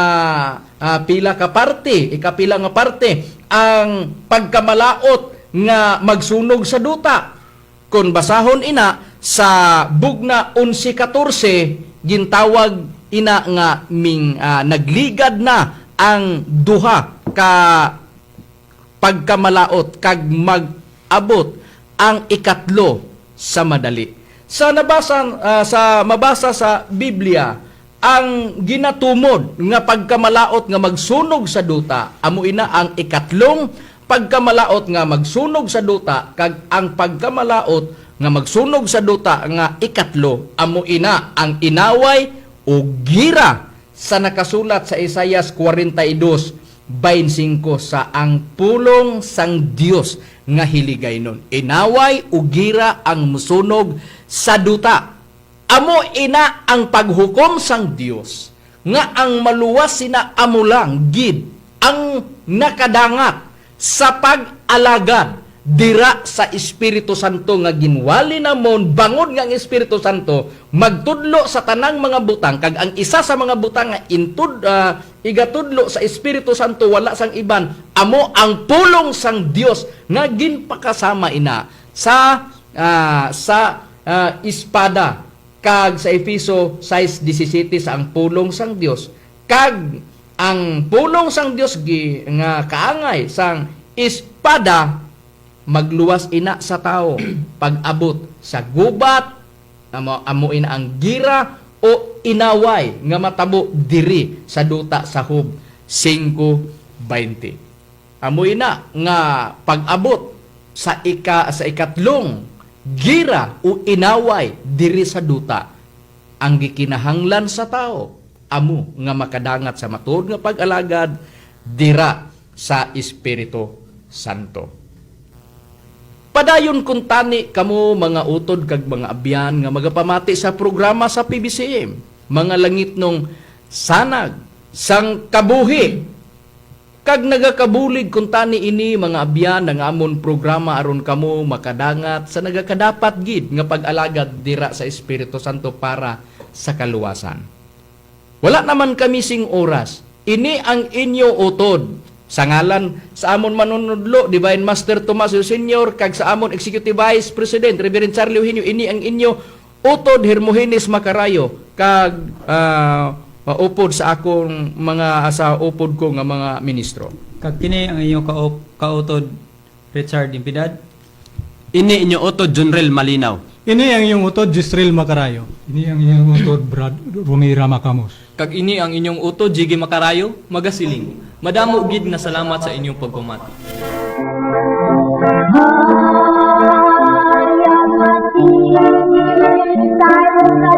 pila ka parte, ikapila nga parte ang pagkamalaot nga magsunog sa duta, kung basahon ina sa Bugna 11:14, gintawag ina nga ming nagligad na ang duha ka pagkamalaot kag mag-abot ang ikatlo sa madali. Sa nabasa sa mabasa sa Biblia, ang ginatumod nga pagkamalaot nga magsunog sa duta, amo ina ang ikatlong pagkamalaot nga magsunog sa duta, kag ang pagkamalaot nga magsunog sa duta nga ikatlo, amo ina ang inaway o gira sa nakasulat sa Isayas 42:25 sa ang pulong sang Dios nga hiligay nun. Inaway o gira ang musunog sa duta. Amo ina ang paghukom sang Dios nga ang maluwas sina amo lang gid ang nakadangat sa pag-alagad dira sa Espiritu Santo nga ginwali namon, bangod nga ang Espiritu Santo magtudlo sa tanang mga butang, kag ang isa sa mga butang nga igatudlo sa Espiritu Santo wala sang iban, amo ang pulong sang Dios nga ginpakasama ina sa espada, kag sa Efeso 6:17 sa ang pulong sang Dios, kag ang pulong sang Dios gi nga kaangay sang espada, magluwas ina sa tao pag-abot sa gubat. Amo ina ang gira o inaway nga matabo diri sa duta sa Job 5:20. Amo ina nga pag-abot sa ikatlong gira o inaway diri sa duta, ang gikinahanglan sa tao amo nga makadangat sa matuod nga pag-alagad dira sa Espiritu Santo. Padayon kun tani kamo, mga utod kag mga abyan nga magapamati sa programa sa PBCM, mga langitnong sanag sang kabuhi kag nagakabulig kun tani ini, mga abyan, ng amon programa aron kamo makadangat sa nagakadapat gid nga pag-alagad dira sa Espiritu Santo para sa kaluwasan. Wala naman kami sing oras. Ini ang inyo utod. Sa ngalan sa amon manunudlo, Divine Master Tomas Senior, kag sa amon Executive Vice President, Reverend Charlie Eugenio, ini ang inyo utod Hermogenes Macarayo, kag maupod sa akong mga sa upod ko nga mga ministro. Kag kini ang inyong kautod Richard Impidad. Ini inyo utod Junrel Malinaw. Ini ang iyong utod Jisreel Macarayo. Ini ang inyong utod Brad Romira Macamos. Kag ini ang inyong utod Jiggy Makarayo, magasiling. Madamo gid nga salamat sa inyong pagpamati. Tayo.